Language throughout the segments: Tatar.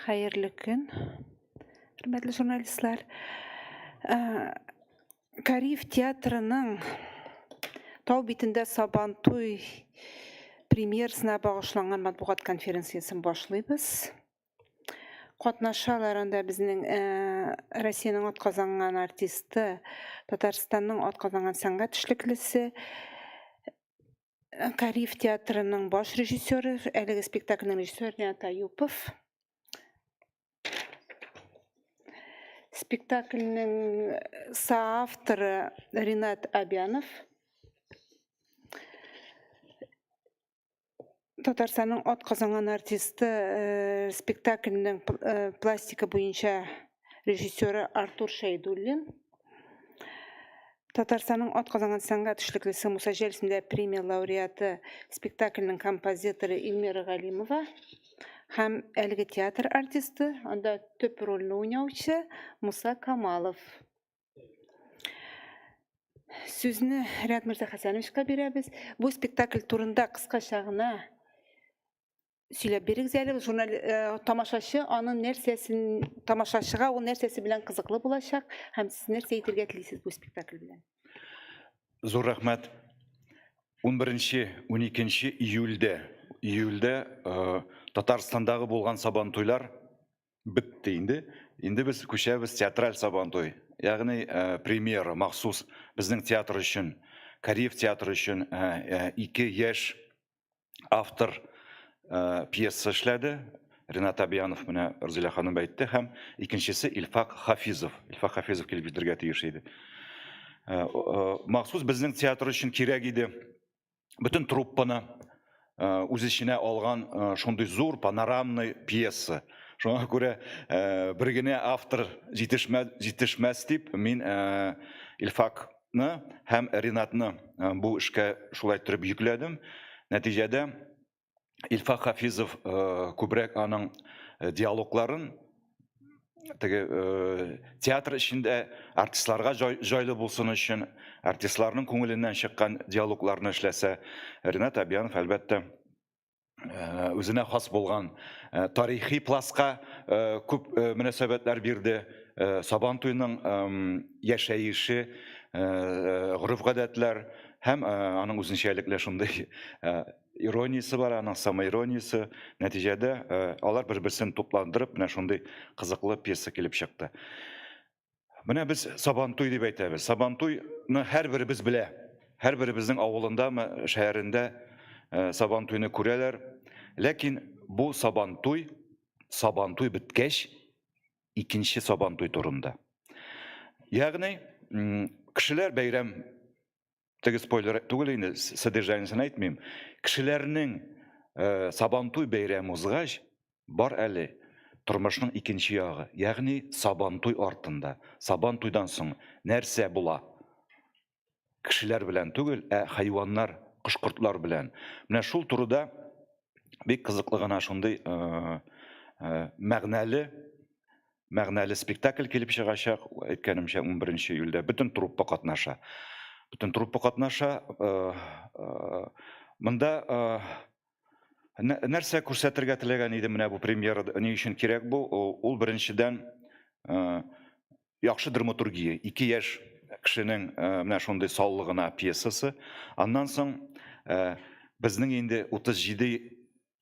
Хәерле көн, хөрмәтле журналистлар. Кариев театрының Тау битендә Сабантуй премьерасына багышланган матбугат конференциясен башлыйбыз. Катнашалар анда безнең Россиянең атказанган артисты, Татарстанның атказанган сәнгать эшлеклесе, Кариев театрының баш режиссеры, әлеге спектакльнең режиссеры Ренат Аюпов. Спектакльнең соавторы Ренат Абянов. Татарстанның атказанган артисты, спектакльнең пластика буенча режиссеры Артур Шәйдуллин. Татарстанның атказанган сәнгать эшлеклесе Муса Җәлил исемендә премия лауреаты, спектакльнең композиторы Эльмира Галимова һәм әлеге театр артисты, анда төп рольне уйнаучы Муса Камалов. Сүзне Рәт Мирзахәсәновичка бирәбез. Бу спектакль турында кыскача гына сөйләп бирегез әле. Журнал тамашачы аның нәрсәсен, тамашачыга ул нәрсәсе белән кызыклы булачак һәм сез нәрсә әйтергә телисез бу спектакль белән? Зур рәхмәт. 11-нче, 12 июльдә, июльдә Татарстандагы булган Сабантуйлар бетте инде. Инде без күчәбез театраль Сабантуй. Ягъни премьера махсус безнең театр өчен, Кариев театры өчен ике яшь автор пьеса эшләде. Ренат Абиянов менә Рузилә ханым әйтте һәм икенчесе Илфак Хафизов. Илфак Хафизов килеп җитәргә тиеш иде. Махсус безнең театр өчен кирәк иде. Бөтен труппаны үз эченә алган шундый зур панорамный пьеса. Шуңа күрә бер генә автор җитешмәс дип мин Илфакны һәм Ренатны бу эшкә шулай иттереп йөкләдем. Нәтиҗәдә Илфак Хафизов күбрәк аның диалогларын теге театр эчендә артистларга җайлы булсын өчен артистларның күңеленнән чыккан диалогларны эшләсә, Ренат Абиянов, әлбәттә, үзенә хас булган тарихи пластка күп мөнәсәбәтләр бирде. Сабан туеның яшәеше, гореф-гадәтләр һәм аның үзенчәлекле шундый ирониясе бар, аның самоирониясе. Нәтиҗәдә алар бер-берсен тупландырып, менә шундый кызыклы пьеса килеп чыкты. Менә без Сабантуй дип әйтәбез. Сабантуйны һәрберебез белә. Һәрберебезнең авылындамы, шәһәрендә Сабантуйны күрәләр. Ләкин бу Сабантуй, Сабантуй беткәч, икенче Сабантуй турында. Ягъни, кешеләр бәйрәм теге спойлер түгел инде, содержаниесен әйтмим. Кешеләрнең Сабантуй бәйрәме узгач, бар әле тормышның икенче ягы, ягъни Сабантуй артында, Сабантуйдан соң нәрсә була? Кешеләр белән түгел, ә хайваннар, кош-кортлар белән. Менә шул турыда бик кызыклы гына шундый мәгънәле мәгънәле спектакль килеп чыгачак. Әйткәнемчә, 11 июльдә бөтен труппа катнаша. Бөтен труппа катнаша. Монда нәрсә күрсәтергә теләгән идем менә бу премьера ни өчен кирәк бу? Ул беренчедән яхшы драматургия, ике яшь кешенең менә шундый саллы гына пьесасы. Аннан соң безнең инде 37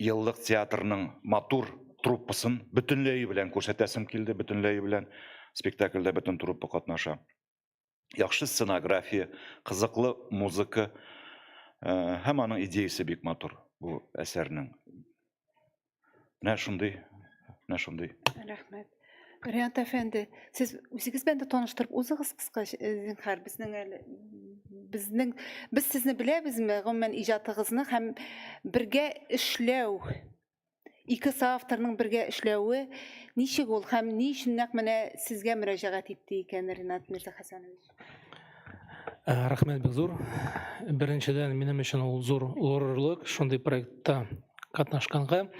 еллык театрның матур труппасын бөтенләе белән күрсәтәсем килде, бөтенләе белән спектакльдә бөтен труппа катнаша. Яхшы сценография, кызыклы музыка һәм аның идеясе бик матур бу әсәрнең. Менә шундый, менә шундый. Рәхмәт. Ренат әфәнде, сез үзегез белән дә таныштырып узыгыз кыска, зинһар, безнең әле безнең без сезне беләбезме, гомумән иҗатыгызны һәм бергә эшләү, ике соавторның бергә эшләве ничек ул һәм ни өчен нәкъ менә сезгә мөрәҗәгать итте икән Ренат Мирзахәсәнович? Рәхмәт бик зур. Беренчедән, минем өчен ул зур горурлык, шундый проектта катнашканга.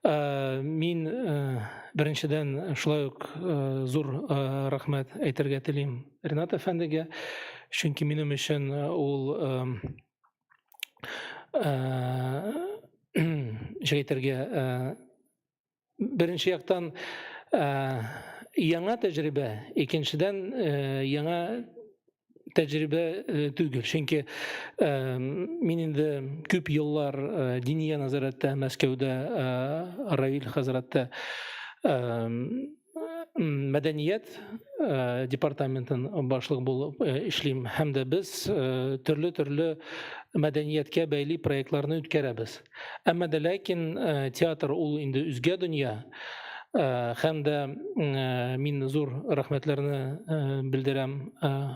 Мин беренчедән шулай ук зур рәхмәт әйтергә телим Ренат әфәндегә, чөнки минем өчен ул ничек әйтергә, Беренче яктан яңа тәҗрибә, икенчедән яңа тәҗрибә түгел. Чөнки мин инде күп еллар Диния нәзарәттә, Мәскәүдә, Равил хәзрәттә мәдәният департаментын башлык булып эшлим һәм дә без төрле-төрле мәдәнияткә бәйле проектларны үткәрәбез. Әмма дә ләкин театр ул инде үзгә дөнья. Һәм дә мин зур рәхмәтләрне белдерәм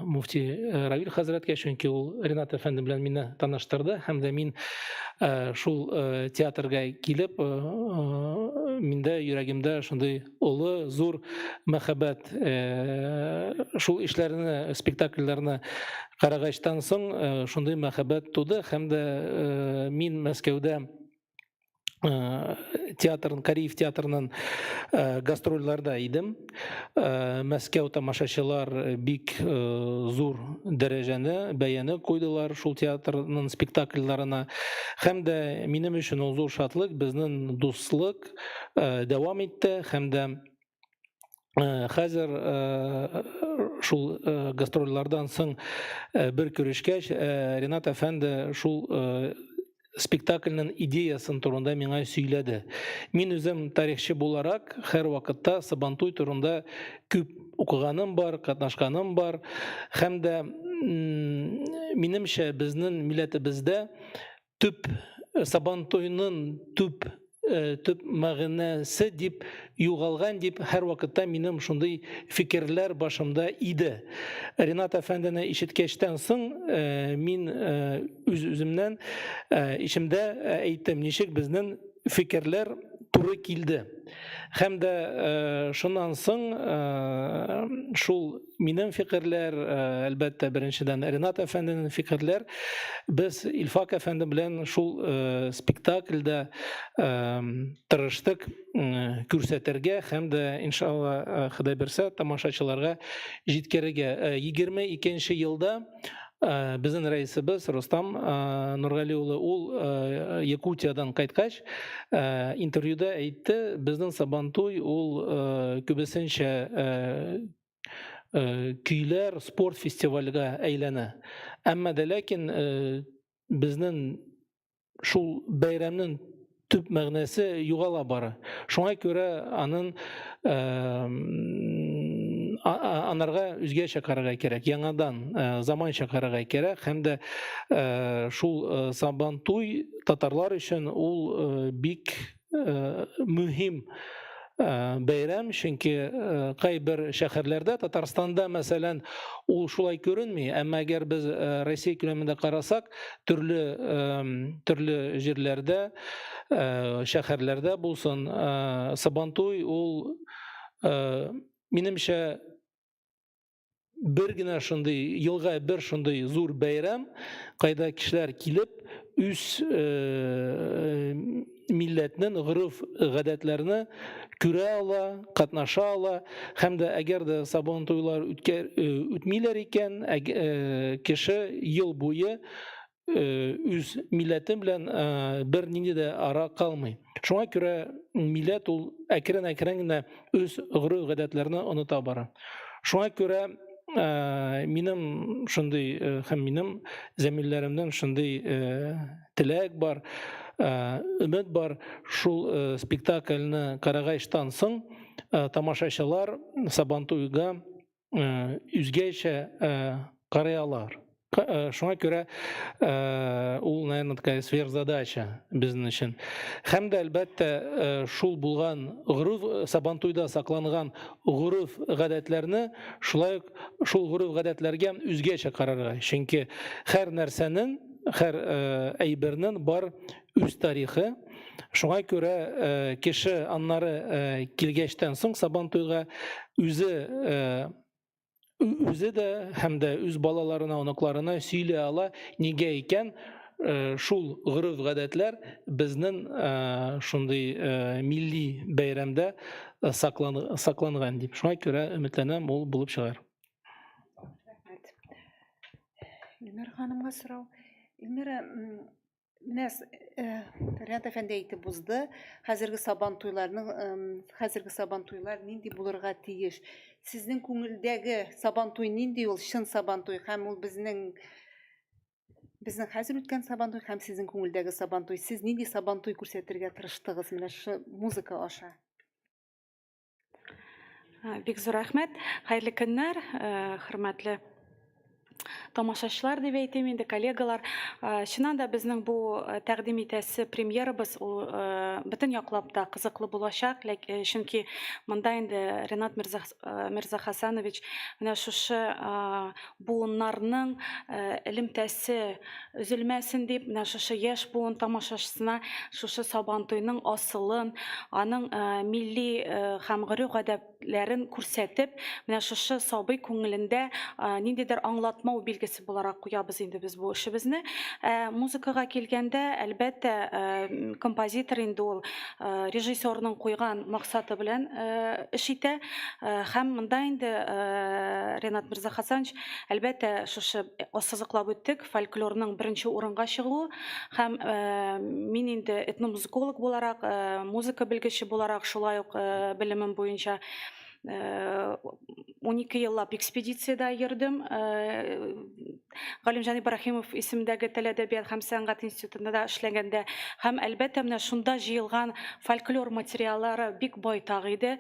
муфти Равил хәзрәткә, чөнки ул Ренат әфәнде белән мине таныштырды һәм дә мин шул театрга килеп, миндә йөрәгемдә шундый олы, зур мәхәббәт шул эшләрне, спектакльләрне карагачтан соң шундый мәхәббәт туды һәм дә мин Мәскәүдә театрын, Кариев театрының гастрольләрдә идем. Мәскәү тамашачылар бик зур дәрәҗәне, бәяне куйдылар шул театрның спектакльләренә. Һәм дә минем өчен ул зур шатлык, безнең дуслык дәвам итте һәм дә хәзер шул гастрольләрдән соң бер күрешкәч, Ренат әфәнде шул спектакльнең идеясын турында миңа сөйләде. Мин үзем тарихчы буларак һәрвакытта Сабантуй турында күп укыганым бар, катнашканым бар. Һәм дә минемчә безнең милләтебездә төп Сабантуйның төп төп мәгънәсе дип югалган дип һәрвакытта минем шундый фикерләр башымда иде. Ренат әфәндене ишеткәчтән соң мин үз-үземнән эчемдә әйттем, ничек безнең фикерләр туры килде. Һәм дә шуннан соң шул минем фикерләр, әлбәттә, беренчедән Ренат әфәнденең фикерләр, без Илфак әфәнде белән шул спектакльдә тырыштык күрсәтергә һәм дә, иншалла, Ходай бирсә, тамашачыларга җиткерергә. 22 елда безнең рәисебез Рустам Нургали улы ул Якутиядан кайткач интервьюда әйтте, безнең Сабантуй ул күбесенчә көйләр спорт фестивальгә әйләнә. Әмма дә ләкин безнең шул бәйрәмнең төп мәгънәсе югала бара. Шуңа күрә аның анарга үзгәчә карарга кирәк, яңадан заманча карарга кирәк һәм дә шул Сабантуй татарлар өчен ул бик мөһим бәйрәм, чөнки кайбер шәһәрләрдә, Татарстанда, мәсәлән, ул шулай күренми, әмма әгәр без Россия күләмендә карасак, төрле төрле җирләрдә, шәһәрләрдә булсын, Сабантуй ул минемчә бер генә шундый елга бер шундый зур бәйрәм, кайда кешеләр килеп үз э, милләтнең гореф гадәтләрне күрә ала, катнаша ала һәм дә әгәр дә сабан туйлар үткәр, э, үтмиләр икән, э, кеше ел буе үз милләте белән бер нинди дә ара калмый. Шуңа күрә милләт ул әкрен-әкрен генә үз гореф-гадәтләрне оныта бара. Шуңа күрә минем шундый һәм минем зәмилләремнең шундый теләк бар, өмет бар, шул спектакльне карагачтан соң тамашачылар Сабантуйга үзгәчә карый алар. Шуңа күрә ул, наверное, такая сверхзадача безнең өчен. Һәм дә, әлбәттә, шул булган гореф, Сабантуйда сакланган гореф гадәтләрне шулай ук шул гореф гадәтләргә үзгәчә карарга. Чөнки һәр нәрсәнең, һәр әйбернең бар үз тарихы. Шуңа күрә э, кеше аннары э, килгәчтән соң Сабантуйга үзе э, үзе дә һәм дә үз балаларына, оныкларына сөйли ала, нигә икән шул гореф-гадәтләр безнең шундый милли бәйрәмдә сакланган дип. Шуңа күрә өметләнәм, ул булып чыгар. Рәхмәт. Илмира ханымга сорау. Илмира, Менә Ренат әфәнде әйтеп узды, хәзерге сабан туйларның, хәзерге сабан туйлар нинди булырга тиеш? Сезнең күңелдәге сабан туй нинди ул, чын сабан туй һәм ул безнең безнең хәзер үткән сабан туй һәм сезнең күңелдәге сабан туй. Сез нинди сабан туй күрсәтергә тырыштыгыз менә шушы музыка аша? Бик зур рәхмәт. Хәерле көннәр, хөрмәтле тамашачылар дип әйтим инде, коллегалар. Чыннан да безнең бу тәкъдим итәсе премьерабыз ул бөтен яклап та кызыклы булачак, чөнки монда инде Ренат Мирзахасанович менә шушы буыннарның элемтәсе өзелмәсен дип, менә шушы яшь буын тамашачысына шушы Сабантуйның асылын, аның милли һәм гореф-гадәтләрен күрсәтеп, менә шушы сабый күңелендә ниндидер аңлатмау билгесе буларак куябыз инде без бу эшебезне. Ә музыкага килгәндә, әлбәттә, композитор инде ул режиссерның куйган максаты белән эш итә. Һәм монда инде Ренат Мирзахасанович, әлбәттә, шушы ассызыклап үттек, фольклорның беренче урынга чыгуы. Һәм мин инде этномузыколог буларак, музыка белгече буларак, шулай ук белемем буенча 12 еллап экспедициядә йөрдем. Галимҗан Ибраһимов исемендәге тел, әдәбият һәм сәнгать институтында да эшләгәндә һәм, әлбәттә, менә шунда җыелган фольклор материаллары бик байтак иде.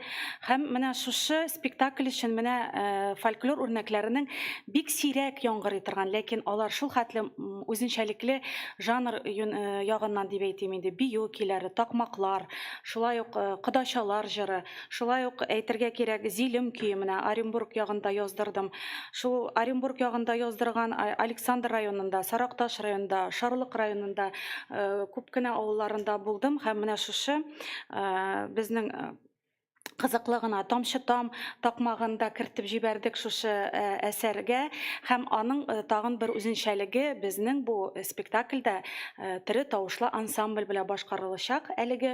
Һәм менә шушы спектакль өчен менә фольклор үрнәкләренең бик сирәк яңгырый торган, ләкин алар шул хәтле үзенчәлекле жанр ягыннан дип әйтим инде, бию көйләре, такмаклар, шулай ук кодачалар җыры, Шулай ук әйтергә кирәк, Зилем көе менә Оренбург ягында яздырдым. Шул Оренбург ягында яздырган Александр районында, Саракташ районында, Шарлык районында күп кенә авылларында булдым һәм менә шушы безнең кызыклы гына Тамчы там такмагын да кертеп җибәрдек шушы әсәргә һәм аның тагын бер үзенчәлеге безнең бу спектакльдә тере тавышлы ансамбль белән башкарылачак әлеге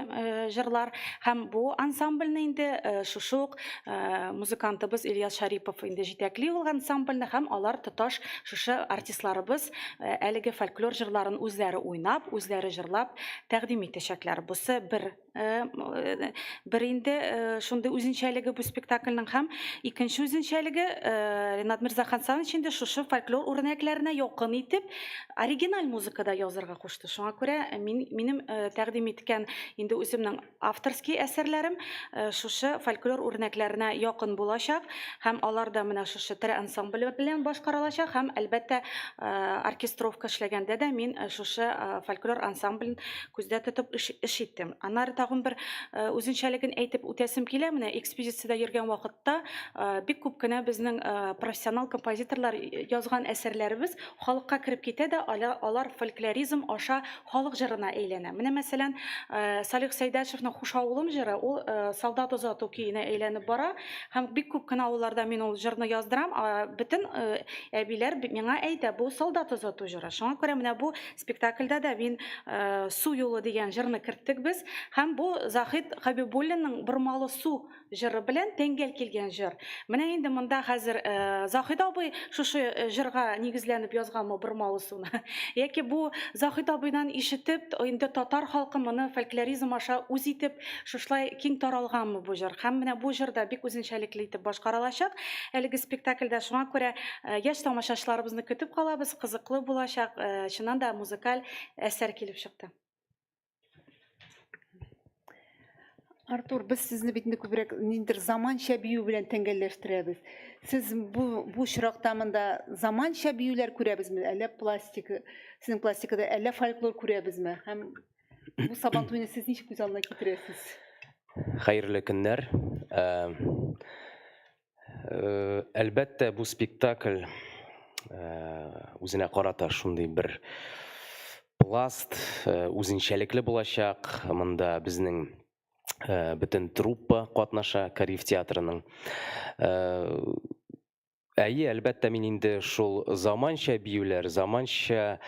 җырлар. Һәм бу ансамбльне инде шушы ук музыкантыбыз Ильяс Шарипов инде җитәкли ул ансамбльне һәм алар тоташ шушы артистларыбыз әлеге фольклор җырларын үзләре уйнап, үзләре җырлап тәкъдим итәчәкләр. Бусы бер бер инде шундый үзенчәлеге бу спектакльнең һәм икенче үзенчәлеге Ренат Мирзахансанович инде шушы фольклор үрнәкләренә якын итеп оригиналь музыкада язырга кушты. Шуңа күрә мин минем тәкъдим иткән инде үземнең авторский әсәрләрем шушы фольклор үрнәкләренә якын булачак һәм алар да менә шушы тере ансамбль белән башкарылачак һәм, әлбәттә, оркестровка эшләгәндә дә мин шушы фольклор ансамблен күздә тотып эш, эш иттем. Аннары тагын бер үзенчәлеген әйтеп үтәсем килә. Менә экспедициядә йөргән вакытта бик күп кенә безнең профессионал композиторлар язган әсәрләребез халыкка кереп китә дә, алар фольклоризм аша халык җырына әйләнә. Менә мәсәлән, Салих Сәйдәшевның Хуш авылым җыры, ул солдат озату көенә әйләнеп бара һәм бик күп кенә авылларда мин ул җырны яздырам, бөтен әбиләр миңа әйтә, бу солдат озату җыры. Шуңа күрә менә бу спектакльдә дә мин Су юлы дигән җырны керттек без һәм бу Заһид Хәбибуллинның Бормалы су җыры белән тәңгәл килгән җыр. Менә инде монда хәзер э, Заһид абый шушы э, җырга нигезләнеп язганмы Бормалы суны? Яки бу Заһид абыйдан ишетеп, инде татар халкы моны фольклоризм аша үз итеп, шушылай киң таралганмы бу җыр? Һәм менә бу җыр да бик үзенчәлекле итеп башкарылачак әлеге спектакльдә. Шуңа күрә э, яшь тамашачыларыбызны көтеп калабыз, кызыклы булачак, чыннан да музыкаль әсәр килеп чыкты. Артур, без сезне бит инде күбрәк ниндидер заманча бию белән тәңгәлләштерәбез. Сез бу бу очракта монда заманча биюләр күрәбезме, әллә пластика, сезнең пластикада әллә фольклор күрәбезме? Һәм бу Сабан туйны сез ничек күз алдына китерәсез? Хәерле көннәр. Э, э, әлбәттә, бу спектакль э, үзенә карата шундый бер пласт, үзенчәлекле булачак. Монда безнең бөтен труппа катнаша Кариев театрының. Әйе, әлбәттә, мин инде шул заманча биюләр, заманча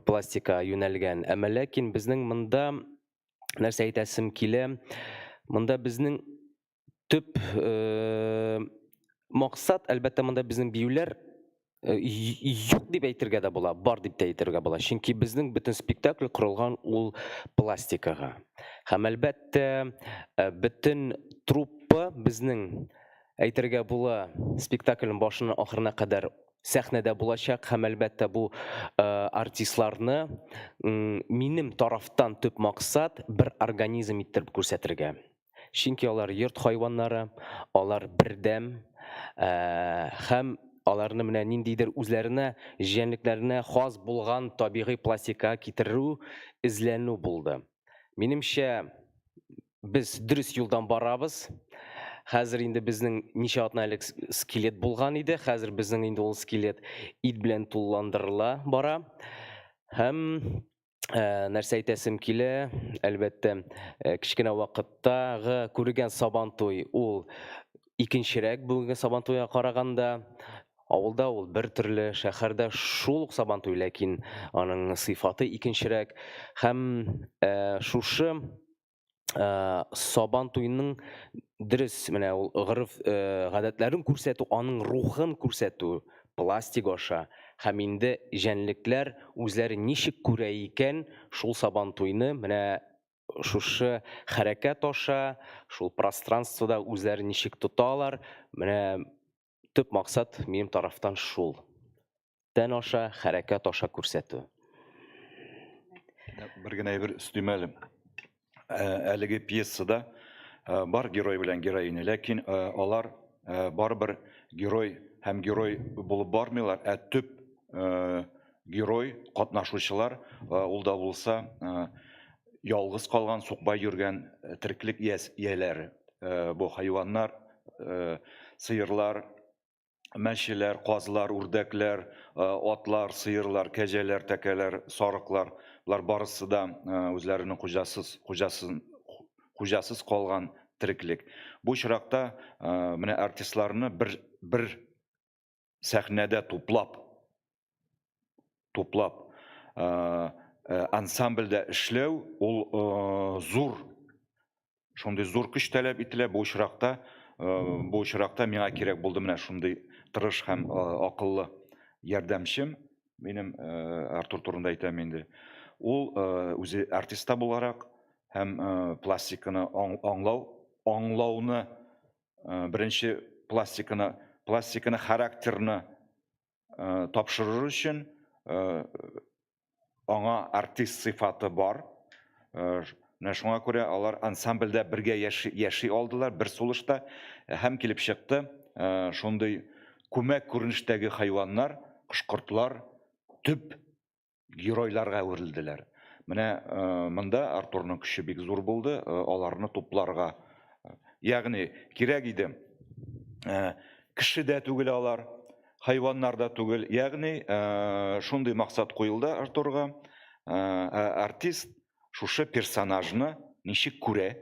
пластика юнәлгән. Әмма ләкин безнең монда нәрсә әйтәсем килә, монда безнең төп максат, әлбәттә, монда безнең биюләр. Э, юк дип әйтергә дә була, бар дип тә әйтергә була. Чөнки безнең бөтен спектакль корылган ул пластикага. Һәм әлбәттә, э, бөтен труппа безнең әйтергә була, спектакльнең башыннан ахырына кадәр сәхнәдә булачак һәм әлбәттә бу э, артистларны минем тарафтан төп максат бер организм иттереп күрсәтергә. Чөнки алар йорт хайваннары, алар бердәм һәм аларны менә ниндидер үзләренә, җәнлекләренә хас булган табигый пластикага китерү, эзләнү булды. Минемчә, без дөрес юлдан барабыз. Хәзер инде безнең ничә атна элек скелет булган иде, хәзер безнең инде ул скелет ит белән тулыландырыла бара. Һәм Э, нәрсә әйтәсем килә, әлбәттә, э, кечкенә вакыттагы күргән Сабантуй ул икенчерәк бүгенге Сабантуйга караганда. Авылда ул бер төрле, шәһәрдә шул ук Сабантуй, ләкин аның сыйфаты икенчерәк. Һәм э, шушы Э, сабан туеның дөрес менә ул гореф э, гадәтләрен күрсәтү, аның рухын күрсәтү пластик аша һәм инде җәнлекләр үзләре ничек күрә икән шул сабан туйны менә шушы хәрәкәт аша, шул пространствода үзләре ничек тоталар, менә төп максат минем тарафтан шул. Тән аша, хәрәкәт аша күрсәтү. Бер генә әйбер өстим әле. Ә, әлеге пьесада ә, бар герой белән героиня, ләкин ә, алар ә, барыбер герой һәм герой булып бармыйлар, ә төп ә, герой катнашучылар ә, ул да булса ә, ялгыз калган, сукбай йөргән тереклек ияләре. Ә, бу хайваннар, ә, сыерлар, мәчеләр, казлар, үрдәкләр, э, атлар, сыерлар, кәҗәләр, тәкәләр, сарыклар, болар барысы да э, үзләренең хуҗасыз, хуҗасыз, хуҗасыз калган тереклек. Бу очракта э, менә артистларны бер бер сәхнәдә туплап, туплап ансамбльдә эшләү ул зур шундый зур көч таләп ителә. Бу очракта бу очракта миңа кирәк булды менә шундый тырыш һәм акыллы ярдәмчем. Минем Артур турында әйтәм инде. Ул үзе артист та буларак һәм пластиканы аңлау, аңлауны беренче пластиканы, пластиканы характерны Э, тапшырыр өчен э, аңа артист сыйфаты бар. Э, менә шуңа күрә алар ансамбльдә бергә яши, яши алдылар, бер сулышта һәм килеп чыкты шундый күмәк күренештәге хайваннар, кош-кортлар төп геройларга әверелделәр. Менә э, монда Артурның көче бик зур булды, э, аларны тупларга. Ягъни кирәк иде. Э, кеше дә түгел алар, хайваннар да түгел. Ягъни шундый максат куелды Артурга. Артист шушы персонажны ничек күрә,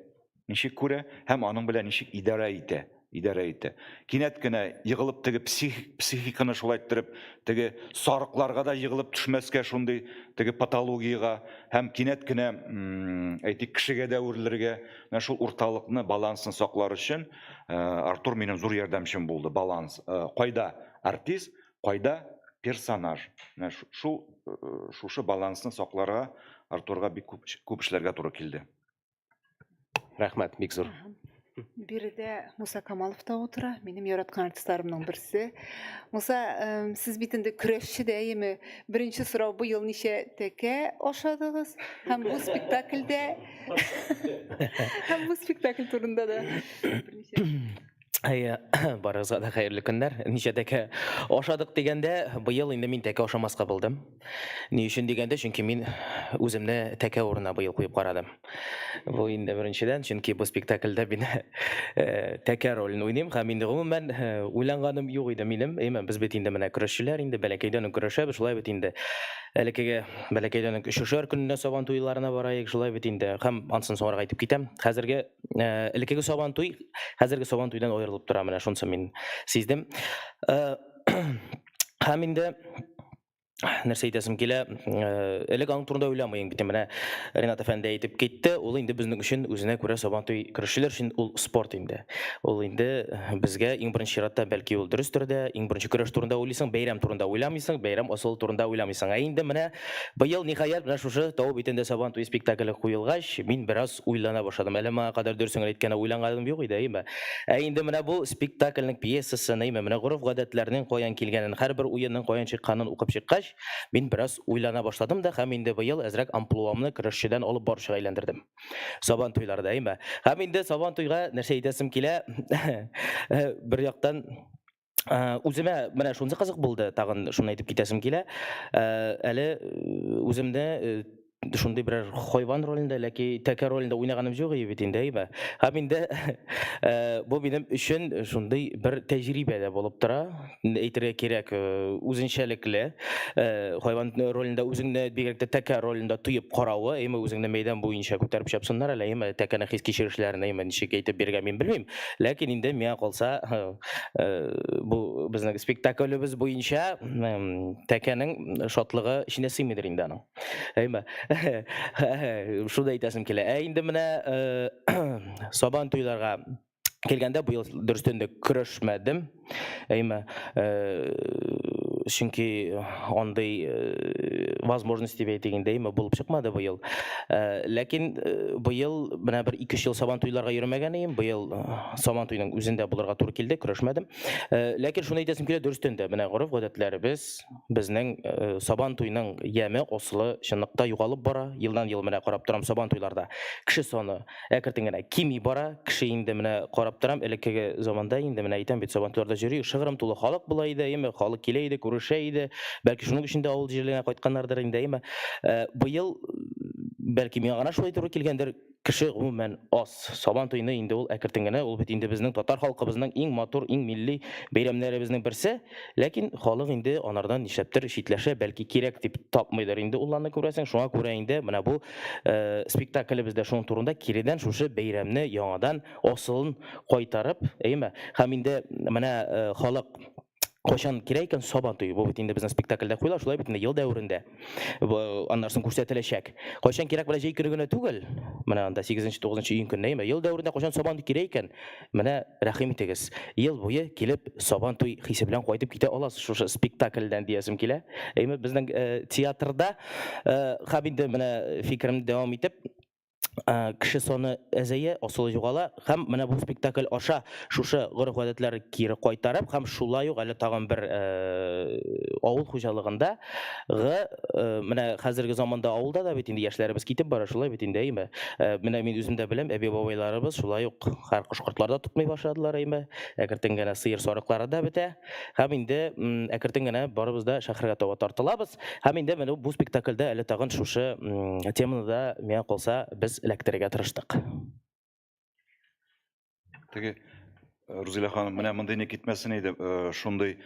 ничек күрә һәм аның белән ничек идарә итә, идарә итә. Кинәт кенә егылып теге псих, психиканы шулай иттереп, теге сарыкларга да егылып төшмәскә шундый теге патологиягә һәм кинәт кенә, әйтик, кешегә дә әверелергә, менә шул урталыкны, балансны саклар өчен э, Артур минем зур ярдәмчем булды. Баланс. Э, кайда артист, Кайда персонаж? Менә шул э, шушы балансны сакларга Артурга бик күп күп эшләргә туры килде. Рәхмәт, бик зур. Биредә Муса Камалов та утыра, минем яраткан артистларымның берсе. Муса, сез бит инде көрәшче дә, әйеме? Беренче сорау, быел ничә тәкә ашадыгыз? Һәм бу спектакльдә Һәм бу спектакль турында да берничә Әйе, барыгызга да хәерле көннәр. Ничә тәкә ашадык дигәндә, быел инде мин тәкә ашамаска булдым. Ни өчен дигәндә, чөнки мин үземне тәкә урынына быел куеп карадым. Бу инде беренчедән, чөнки бу спектакльдә мин э, тәкә ролен уйныйм һәм инде гомумән э, уйланганым юк иде минем. Әйме, без бит инде менә көрәшчеләр инде бәләкәйдән үк көрәшәбез, шулай бит инде. Элеккеге бәләкәйдән үк өчешәр көненә сабан туйларына бараек, шулай бит инде. Һәм ансын соңрак әйтеп китәм. Хәзерге Э, элеккеге сабан туй хәзерге сабан туйдан аерылып тора менә шунысы мин сиздем э, һәм инде Нәрсә әйтәсем килә, элек аның турында уйламыйм бит. Менә Ренат әфәнде әйтеп китте, ул инде безнең өчен үзенә күрә Сабантуй көрәшчеләр өчен ул спорт инде. Ул инде безгә иң беренче чиратта бәлки ул дөрестер дә, иң беренче көрәш турында уйлыйсың, бәйрәм турында уйламыйсың, бәйрәм асылы турында уйламыйсың. Ә инде менә быел ниһаять менә шушы Тау битендә Сабантуй спектакле куелгач, мин бераз уйлана башладым. Әле моңа кадәр дөресен генә әйткәндә уйланганым юк иде, әйеме? Ә инде менә бу спектакльнең пьесасын, әйме, менә гореф-гадәтләрнең каян килгәнен, һәрбер уенның каян чыкканын укып чыккач, мин бераз уйлана башладым да һәм инде быел әзрәк амплуамны көрәшчедән алып баручыга әйләндердем. Сабан туйларда, әйме. Һәм инде Сабан туйга нәрсә әйтәсем килә, бер яктан үземә менә шунысы кызык булды, тагын шуны әйтеп китәсем килә. Әле үземне шундый берәр хайван ролендә яки тәкә ролендә уйнаганым юк иде бит инде, әйме. Һәм инде бу минем өчен шундый бер тәҗрибә дә булып тора. Әйтергә кирәк, үзенчәлекле хайван ролендә үзеңне бигрәк тә тәкә ролендә тоеп каравы, әйме, үзеңне мәйдан буенча күтәреп чапсыннар әле, әйме, тәкәнең хис-кичерешләрен, әйме, ничек әйтеп бирергә мин белмим. Ләкин инде миңа калса, бу безнең спектаклебез буенча тәкәнең шатлыгы эченә сыймыйдыр инде аның. Әйме? Шуны әйтәсем килә. Ә инде менә Сабан туйларга килгәндә быел дөрестән дә көрәшмәдем. Әйме, чөнки андый возможность дип әйтик инде, әйме, булып чыкмады быел. Ләкин быел менә бер 2-3 ел Сабан туйларга йөрмәгән идем. Быел Сабан туйның үзендә булырга туры килде, көрәшмәдем. Ләкин шуны әйтәсем килә, дөрестән дә, менә гореф-гадәтләребез, безнең Сабан туйның яме, асылы чынлыкта югалып бара. Елдан-ел менә карап торам Сабан туйларда кеше саны әкертен генә кими бара. Кеше инде менә карап торам, элеккеге заманда инде менә әйтәм бит, Сабан туйларда йөри, шыгрым тулы халык була иде, әйеме, халык килә иде, күрешә иде. Бәлки шуның өчен дә авыл җирлегенә кайтканнардыр инде, әйеме. Быел бәлки миңа гына шулай туры килгәндер, Кеше гомумән аз. Сабан туйны инде ул әкертен генә, ул бит инде безнең татар халкыбызның иң матур, иң милли бәйрәмнәребезнең берсе. Ләкин халык инде анардан нишләптер читләшә, бәлки кирәк дип тапмыйдыр инде ул аны күрәсең. Шуңа күрә инде менә бу э, спектаклебез дә шуның турында киредән шушы бәйрәмне яңадан асылын кайтарып, әйеме? Һәм инде менә э, халык кайчан кирәк икән Сабан туе. Бу бит инде безнең спектакльдә куела, шулай бит инде ел дәверендә. Аннан соң күрсәтеләчәк. Кайчан кирәк менә җәй көне генә түгел. Менә анда 8-9 июнь көнне, әйме, ел дәверендә кайчан Сабан туй кирәк икән, менә рәхим итегез. Ел буе килеп Сабан туй хисе белән кайтып китә аласыз шушы спектакльдән диясем килә. Әйме, безнең э, театрда э, һәм инде менә фикеремне дәвам итеп, кеше саны әзәя, асылы югала һәм менә бу спектакль аша шушы гореф-гадәтләрне кире кайтарып һәм шулай ук әле тагын бер авыл хуҗалыгында гы менә хәзерге заманда авылда да бит инде яшьләребез китеп бара, шулай бит инде, әйеме? Менә мин үзем дә беләм, әби-бабайларыбыз шулай ук һәр кош-кортлар да тотмый башладылар, әйеме? Әкертен генә сыер-сарыклары да бетә. Һәм инде әкертен генә барыбыз да шәһәргә таба тартылабыз. Һәм инде менә бу спектакльдә әле тагын шушы теманы да, миңа калса, без эләктерергә тырыштык. Теге э, Рузилә ханым, менә мондый ни китмәсен иде, э, шундый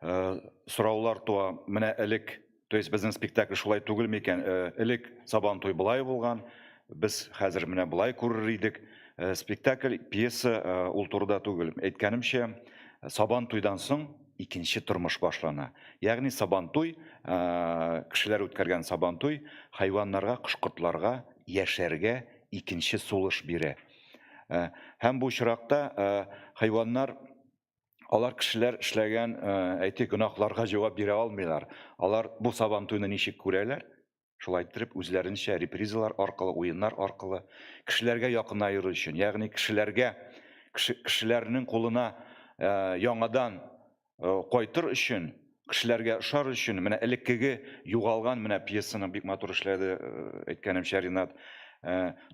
э, сораулар туа. Менә элек, то есть безнең спектакль шулай түгел микән? Элек Сабан туй болай булган, без хәзер менә болай күрер идек. Спектакль, пьеса ул турыда түгел. Әйткәнемчә, Сабан туйдан соң икенче тормыш башлана. Ягъни Сабантуй, кешеләр үткәргән Сабантуй хайваннарга, кош-кортларга яшәргә икенче сулыш бирә. Һәм бу очракта хайваннар алар кешеләр эшләгән, әйтик, гөнаһларга җавап бирә алмыйлар. Алар бу Сабантуйны ничек күрәләр? Шулай иттереп, үзләренчә репризалар аркылы, уеннар аркылы кешеләргә якынаер өчен, ягъни кешеләргә, кешеләрнең кулына э, яңадан э, кайтыр өчен, кешеләргә ошар өчен, менә элеккеге югалган менә пьесаны бик матур эшләде, э, әйткәнемчә, Ринат.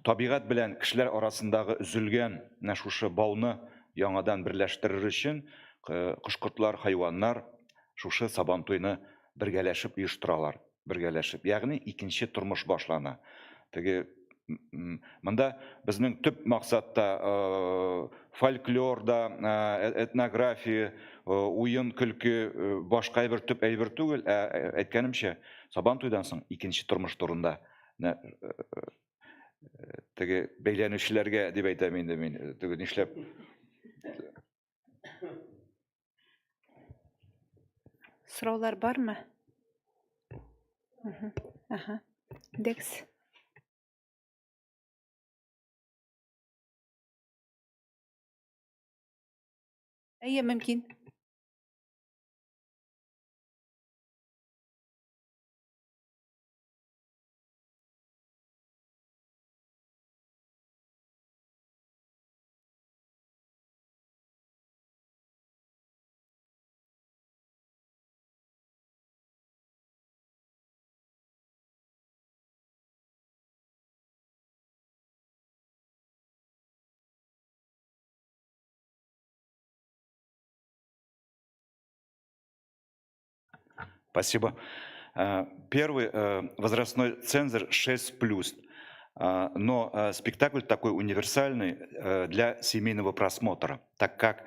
Табигать белән кешеләр арасындагы өзелгән менә шушы бауны яңадан берләштерер өчен кош-кортлар, хайваннар шушы Сабантуйны бергәләшеп оештыралар. бергәләшеп, ягъни икенче тормыш башлана. Теге монда безнең төп максатта э, фольклор да, э, этнография, э, уен, көлке, башка әйбер төп әйбер түгел, ә әйткәнемчә, Сабан туйдан соң икенче тормыш турында теге бәйләнүчеләргә дип әйтәм инде мин, теге нишләп Сораулар бармы? Ага. Декс. Әйе, мөмкин. Спасибо. Первый возрастной цензор 6+. Но спектакль такой универсальный для семейного просмотра, так как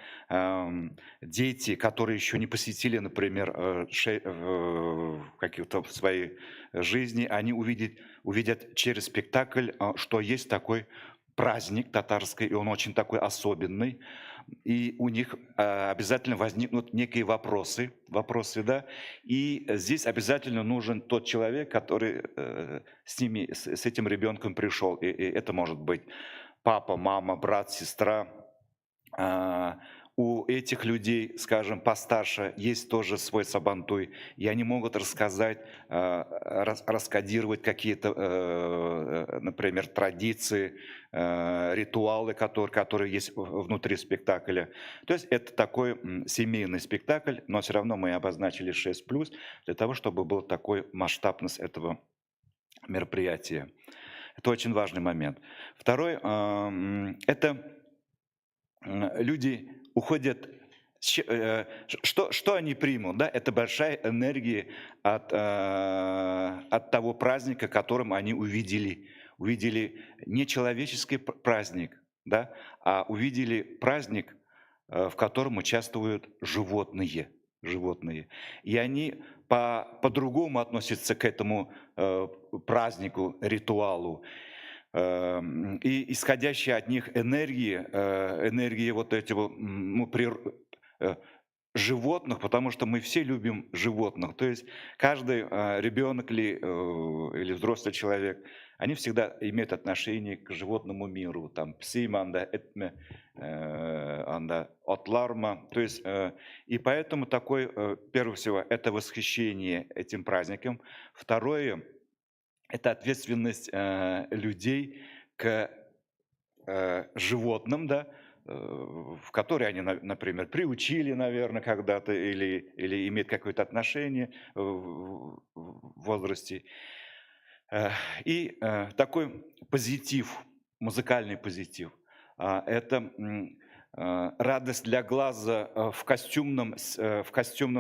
дети, которые еще не посетили, например, каких-то в своей жизни, они увидят через спектакль, что есть такой праздник татарский, и он очень такой особенный, и у них обязательно возникнут некие вопросы, да, и здесь обязательно нужен тот человек, который с ними, с этим ребенком пришел, и это может быть папа, мама, брат, сестра. У этих людей, скажем, постарше, есть тоже свой сабантуй, и они могут рассказать, раскодировать какие-то, например, традиции, ритуалы, которые есть внутри спектакля. То есть это такой семейный спектакль, но все равно мы обозначили 6+, для того, чтобы был такой масштабность этого мероприятия. Это очень важный момент. Второй, это люди уходят, что они примут, да? Это большая энергия от того праздника, которым они увидели. Увидели не человеческий праздник, да, а увидели праздник, в котором участвуют животные. И они по-другому относятся к этому празднику, ритуалу. И исходящие от них энергии вот этого, ну, животных, потому что мы все любим животных. То есть каждый ребенок или взрослый человек, они всегда имеют отношение к животному миру. Там пси манда, этме, анда атларма. То есть, и поэтому такой, первое всего, это восхищение этим праздником. Второе, это ответственность людей к животным, да, в которые они, например, приучили, наверное, когда-то, или имеют какое-то отношение в возрасте. И такой позитив, музыкальный позитив, это радость для глаза в костюмном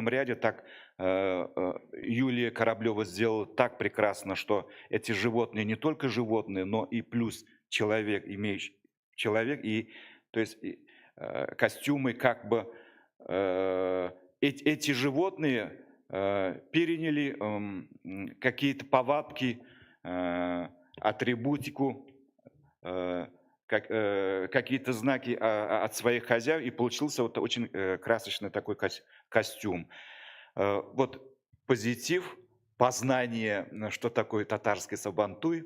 ряде. Так Юлия Кораблева сделала так прекрасно, что эти животные не только животные, но и плюс человек, имеющий человек, и то есть костюмы как бы эти животные переняли какие-то повадки, атрибутику, какие-то знаки от своих хозяев, и получился вот очень красочный такой костюм. Вот позитив, познание, что такое татарский сабантуй,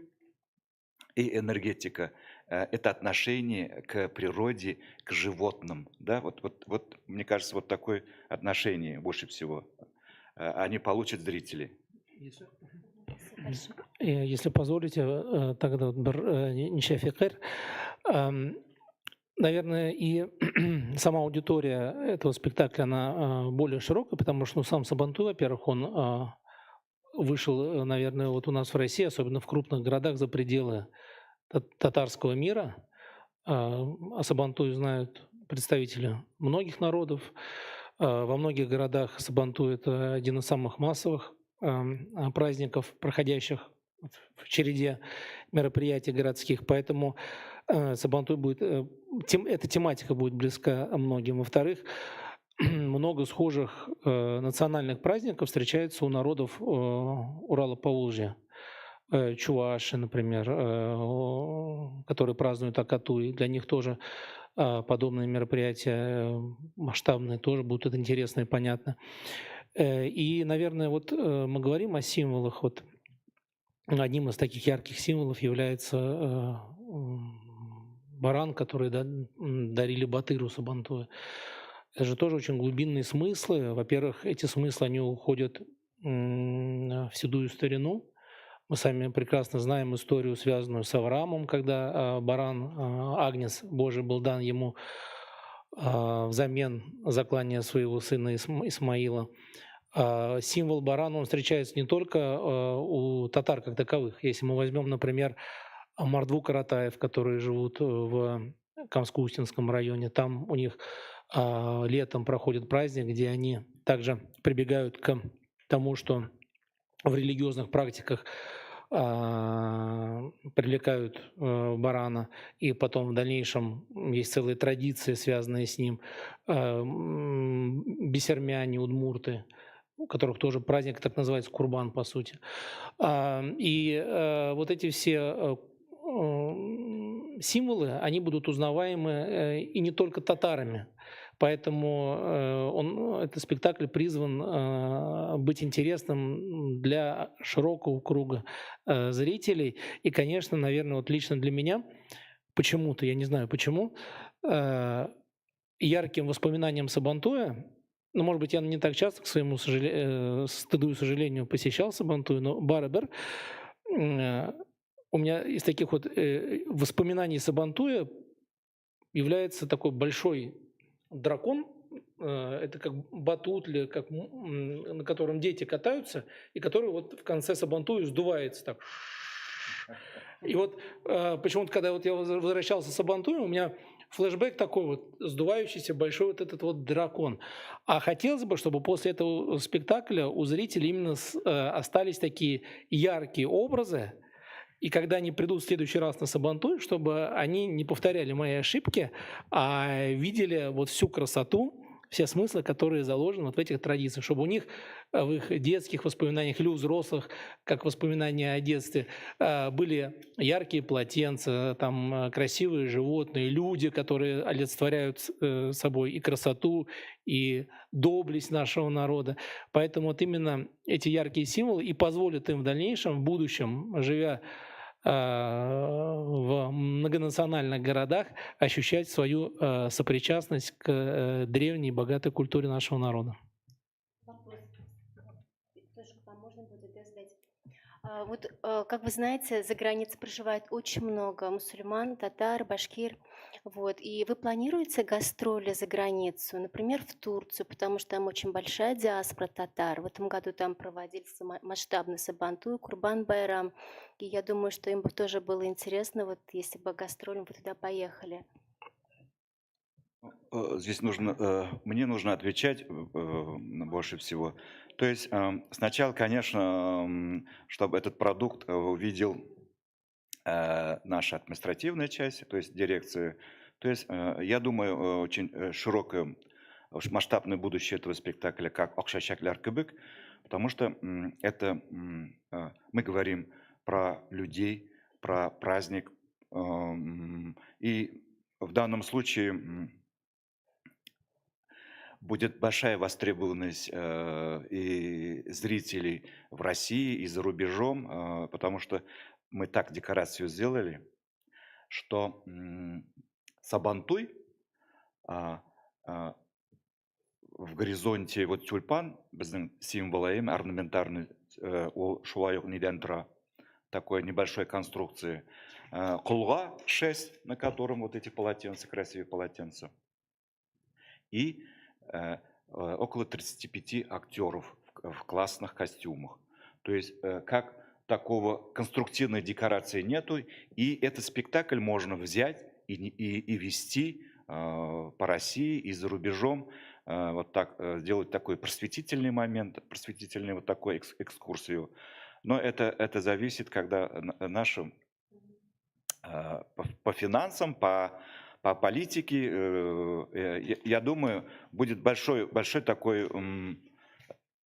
и энергетика. Это отношение к природе, к животным. Да? Вот, мне кажется, вот такое отношение больше всего они получат зрители. Если позволите, тогда ничә фикер. Наверное, и сама аудитория этого спектакля, она более широкая, потому что, ну, сам Сабантуй, во-первых, он вышел, наверное, вот у нас в России, особенно в крупных городах, за пределы татарского мира. О Сабантуе знают представители многих народов. Во многих городах Сабантуй – это один из самых массовых праздников, проходящих в череде мероприятий городских. Поэтому Сабантуй будет, эта тематика будет близка многим. Во-вторых, много схожих национальных праздников встречается у народов Урала-Поволжья. Чуваши, например, которые празднуют Акатуй, для них тоже подобные мероприятия масштабные тоже будут это интересно и понятно. И, наверное, вот мы говорим о символах. Вот одним из таких ярких символов является баран, который дарили Батыру Сабантуя. Это же тоже очень глубинные смыслы. Во-первых, эти смыслы, они уходят в седую старину. Мы сами прекрасно знаем историю, связанную с Авраамом, когда баран, Агнец Божий, был дан ему взамен заклания своего сына Исмаила. Символ барана, он встречается не только у татар как таковых. Если мы возьмем, например, мордву каратаев, которые живут в Камско-Устинском районе, там у них летом проходит праздник, где они также прибегают к тому, что в религиозных практиках привлекают барана, и потом в дальнейшем есть целые традиции, связанные с ним. Бесермяне, удмурты, у которых тоже праздник так называется, Курбан, по сути. И вот эти все символы, они будут узнаваемы и не только татарами. Поэтому этот спектакль призван быть интересным для широкого круга зрителей. И, конечно, наверное, вот лично для меня, почему-то, я не знаю почему, ярким воспоминанием Сабантуя, ну, может быть, я не так часто, к своему стыду и сожалению, посещал Сабантуй, но барыбер, у меня из таких вот воспоминаний Сабантуя является такой большой дракон, это как батут, или как, на котором дети катаются, и который вот в конце Сабантуя сдувается так. И вот почему-то, когда вот я возвращался с Сабантуя, у меня флешбэк такой вот, сдувающийся большой вот этот вот дракон. А хотелось бы, чтобы после этого спектакля у зрителей именно остались такие яркие образы, и когда они придут в следующий раз на Сабантуй, чтобы они не повторяли мои ошибки, а видели вот всю красоту, все смыслы, которые заложены вот в этих традициях, чтобы у них в их детских воспоминаниях или у взрослых, как воспоминания о детстве, были яркие полотенца, там, красивые животные, люди, которые олицетворяют собой и красоту, и доблесть нашего народа. Поэтому вот именно эти яркие символы и позволят им в дальнейшем, в будущем, живя в многонациональных городах, ощущать свою сопричастность к древней богатой культуре нашего народа. Вопрос. Тоже к вам можно будет, да, задать? Вот, как вы знаете, за границей проживает очень много мусульман, татар, башкир. Вот. И вы планируете гастроли за границу, например, в Турцию, потому что там очень большая диаспора татар. В этом году там проводился масштабный Сабантуй, Курбан-Байрам. И я думаю, что им бы тоже было интересно, вот, если бы гастролем вы туда поехали. Здесь мне нужно отвечать больше всего. То есть сначала, конечно, чтобы этот продукт увидел наша административная часть, то есть дирекция. То есть, я думаю, очень широкое, масштабное будущее этого спектакля, как Ак чәчәкләр кебек, потому что это мы говорим про людей, про праздник. И в данном случае будет большая востребованность и зрителей в России, и за рубежом, потому что мы так декорацию сделали, что Сабантуй в горизонте вот тюльпан, безнең символы, орнаментарный, ул шулай ук нидән тора, такой небольшой конструкции. Колга 6, на котором вот эти полотенца, красивые полотенца. И около 35 актеров в классных костюмах. То есть как такого конструктивной декорации нету, и этот спектакль можно взять и вести по России и за рубежом, вот так сделать такой просветительный момент, просветительный вот такой экскурсию. Но это зависит, когда нашим по финансам, по политике, я думаю, будет большой, большой такой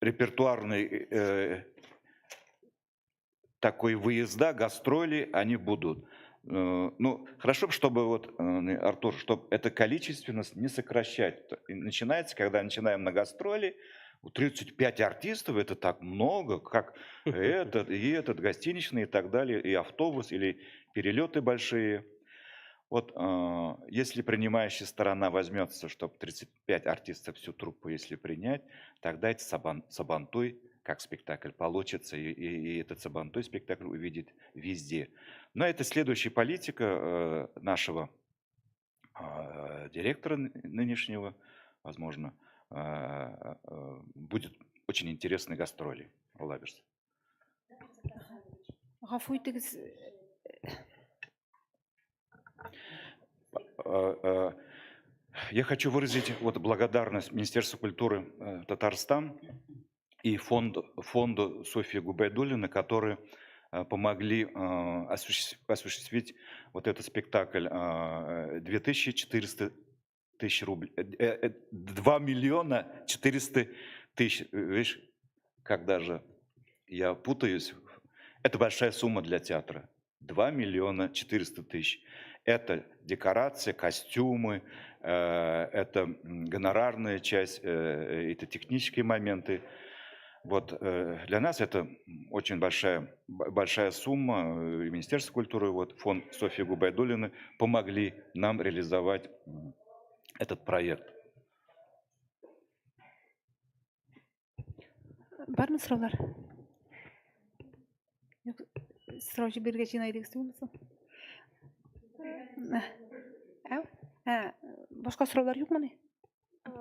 репертуарный такой выезда, гастроли, они будут. Ну, хорошо, чтобы вот, Артур, чтобы это количественность не сокращать. Начинается, когда начинаем на гастроли, 35 артистов это так много, как этот и этот, гостиничный и так далее, и автобус, или перелеты большие. Вот если принимающая сторона возьмется, чтобы 35 артистов всю труппу, если принять, тогда это Сабантуй как спектакль получится, и этот Сабантуй спектакль увидит везде. Но это следующая политика нашего директора нынешнего, возможно, будет очень интересные гастроли. Алла бирсә. Гафу итегез. Я хочу выразить вот благодарность Министерству культуры Татарстан и фонду Софьи Губайдуллиной, которые помогли осуществить вот этот спектакль. 2400 тысяч рублей, 2 миллиона 400 тысяч. Видишь, как даже я путаюсь. Это большая сумма для театра. 2 миллиона 400 тысяч. Это декорации, костюмы, это гонорарная часть, это технические моменты. Вот для нас это очень большая, большая сумма. И Министерство культуры, вот, фонд Софьи Губайдуллиной помогли нам реализовать этот проект. Бармы сораулар? Юк, сорау җибәрергә җыена идегез түгелме соң? Әү? Ә, башка сораулар юкмыни?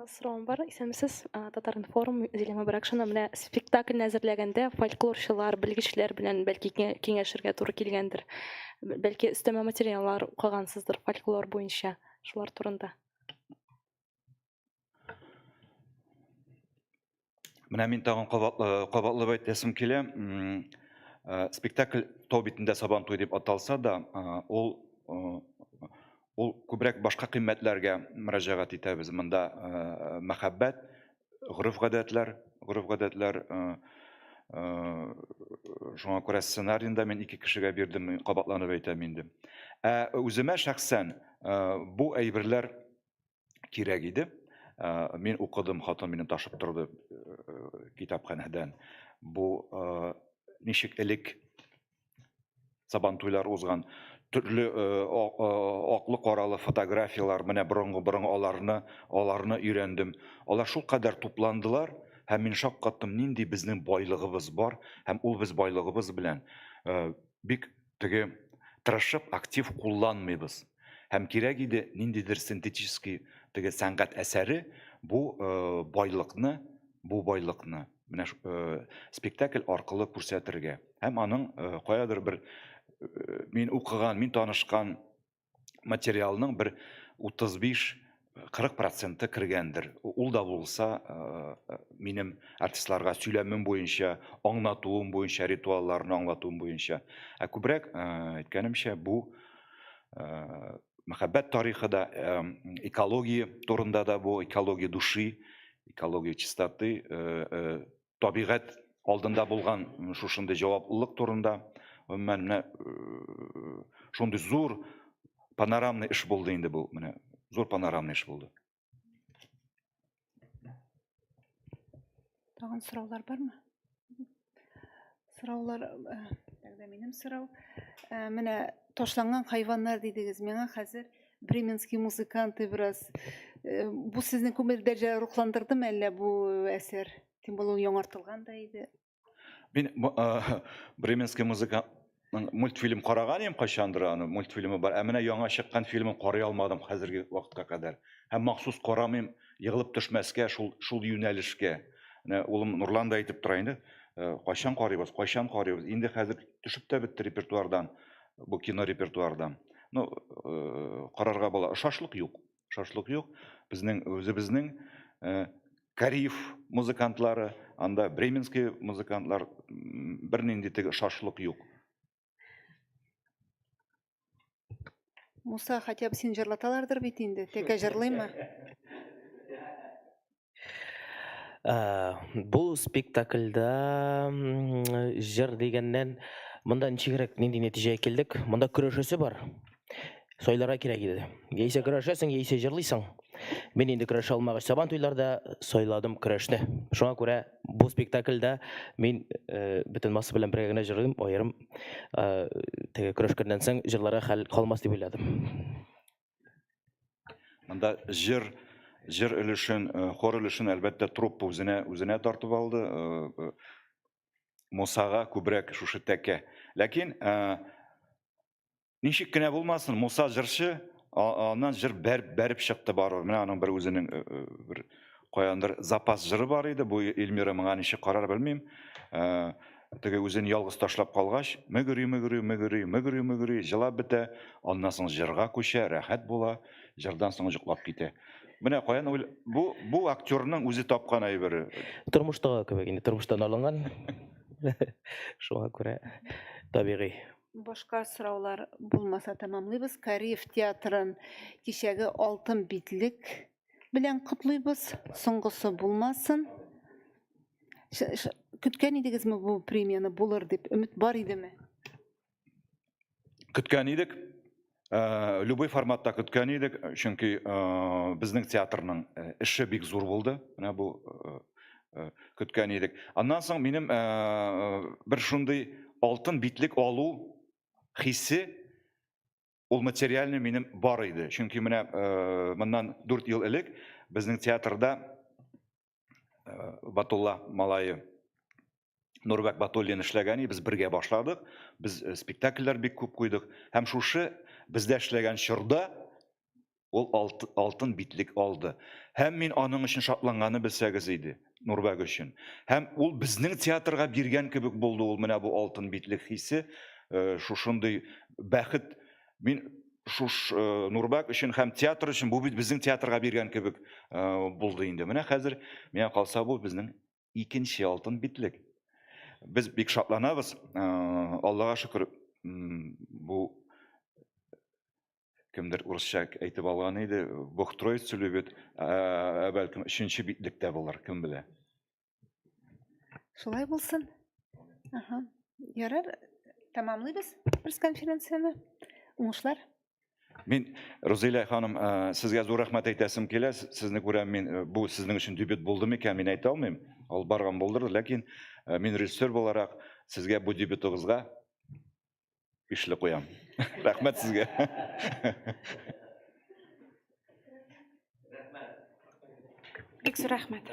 Соравым бар, исәнмесез. Татар-информ, Зилә Мөбарәкшина. Менә спектакльне әзерләгәндә фольклорчылар, белгечләр белән бәлки киңәшергә туры килгәндер. Бәлки өстәмә материаллар укыгансыздыр фольклор буенча, шулар турында. Менә мин тагын кабатлап әйтәсем килә. Спектакль тау битендә Сабантуй дип аталса да, ул күбрәк башка кыйммәтләргә мөрәҗәгать итәбез. Монда мәхәббәт, гореф-гадәтләр, гореф-гадәтләр, шуңа күрә сценарийны да мин ике кешегә бирдем, кабатланып әйтәм инде. Ә үземә шәхсән бу әйберләр кирәк иде. Мин укыдым, хатын мине ташып торды китапханәдән. Бу ничек элек Сабантуйлар узган, төрле аклы-каралы фотографияләр, менә борынгы-борынгы аларны өйрәндем. Алар шулкадәр тупландылар, һәм мин шаккаттым, нинди безнең байлыгыбыз бар, һәм ул без байлыгыбыз белән бик теге тырышып, актив кулланмыйбыз. Һәм кирәк иде ниндидер синтетический теге сәнгать әсәре бу байлыкны, бу байлыкны менә спектакль аркылы күрсәтергә. Һәм аның каядыр бер мин укыган, мин танышкан материалның бер 35-40 проценты кергәндер. Ул да булса минем артистларга сөйләмем буенча, аңлатуым буенча, ритуалларны аңлатуым буенча. Ә күбрәк, әйткәнемчә, бу мәхәббәт тарихы да, экология турында да бу, экология души, экология чистоты, табигать алдында булган шушындый җаваплылык турында. Гомумән, менә шундый зур панорамный эш булды инде бу, менә зур панорамный эш булды. Тагын сораулар бармы? Сораулар, тогда минем сорау. Менә ташланган хайваннар дидегез. Миңа хәзер Бременские музыканты бераз. Бу сезне күпмедер дәрәҗәдә рухландырдымы әллә бу әсәр? Тем более ул яңартылган да иде. Мин Бременский музыка мультфильм караган идем кайчандыр, аны мультфильмы бар. Ә менә яңа чыккан фильмын карый алмадым хәзерге вакытка кадәр. Һәм махсус карамыйм, егылып төшмәскә шул юнәлешкә. Менә улым Нурлан да әйтеп тора инде, кайчан карыйбыз, кайчан карыйбыз. Инде хәзер төшеп тә бетте репертуардан, бу кино репертуардан. Ну, карарга була. Шашлык юк. Шашлык юк. Безнең үзебезнең Кариев музыкантлары, анда бременский музыкантлар, бернинди теге шашлык юк. Муса, хотя бы син җырлаталардыр бит инде. Тәкә җырлыймы? Бу спектакльдә җыр дигәннән, монда ничегрәк, нинди нәтиҗәгә килдек? Монда көрәшәсе бар. Сайларга кирәк иде. Яисә көрәшәсең, яисә җырлыйсың. Мин инде көрәшә алмагач, Сабан туйларда сайладым көрәшне. Шуңа күрә бу спектакльдә мин э, бөтен масса белән бергә генә җырлыйм, аерым э, теге көрәшкәннән соң җырларга хәл калмас дип уйладым. Монда җыр җыр өлешен, э, хор өлешен әлбәттә труппа үзенә үзенә тартып алды. Э, э, Мусага күбрәк шушы тәкә. Ләкин Ничек кенә булмасын, Муса җырчы, аннан җыр бәреп чыкты барыбер. Менә аның бер үзенең э, э, бер каяндыр запас җыры бар иде. Бу Эльмира моңа ничек карар белмим. Э, теге үзен ялгыз ташлап калгач, мөгери, мөгери, мөгери, мөгери, мөгери, җылап бетә. Аннан соң җырга күчә, рәхәт була. Җырдан соң йоклап китә. Менә каян уйл... бу бу актерның үзе тапкан әйбере. Тормыштагы кебек инде, тормыштан алынган. Шуңа күрә табигый. Башка сораулар булмаса тәмамлыйбыз. Кариев театрын кичәге алтын битлек белән котлыйбыз. Соңгысы булмасын. Көткән идегезме бу премияне булыр дип? Өмет бар идеме? Көткән идек. Э, любой форматта көткән идек, чөнки э, безнең театрның э, эше бик зур булды. Менә бу көткән идек. Аннан соң минем бер шундый алтын битлек алу хисе ул материальный минем бар иде. Чөнки менә моннан 4 ел элек безнең театрда Батулла малае Нурбәк Батуллин эшләгән, без бергә башладык. Без э, спектакльләр бик күп куйдык. Һәм шушы бездә эшләгән чорда ул алтын битлек алды. Һәм мин аның өчен шатланганы белсәгез иде, Нурбәк өчен. Һәм ул безнең театрга биргән кебек булды ул менә бу алтын битлек хисе, э, шушындый бәхет. Мин шуш э, Нурбәк өчен һәм театр өчен бу бит безнең театрга биргән кебек булды инде. Менә хәзер миңа калса бу безнең икенче алтын битлек. Без бик шатланабыз. Э, Аллага шөкер, бу кемдер урысча әйтеп алган иде, Бог троицу любит, ә бәлкем өченче битлек тә булыр, кем белә. Шулай булсын. Ага. Ярар, тәмамлыйбыз пресс-конференцияне. Уңышлар. Мин, Рузилә ханым, э, сезгә зур рәхмәт әйтәсем килә. Сезне күрәм мин, э, бу сезнең өчен дебют булды микән, мин әйтә алмыйм. Алып барган булдыр, ләкин э, мин режиссер буларак сезгә бу дебютыгызга ишле куям. Рәхмәт сезгә. Бик зур рәхмәт.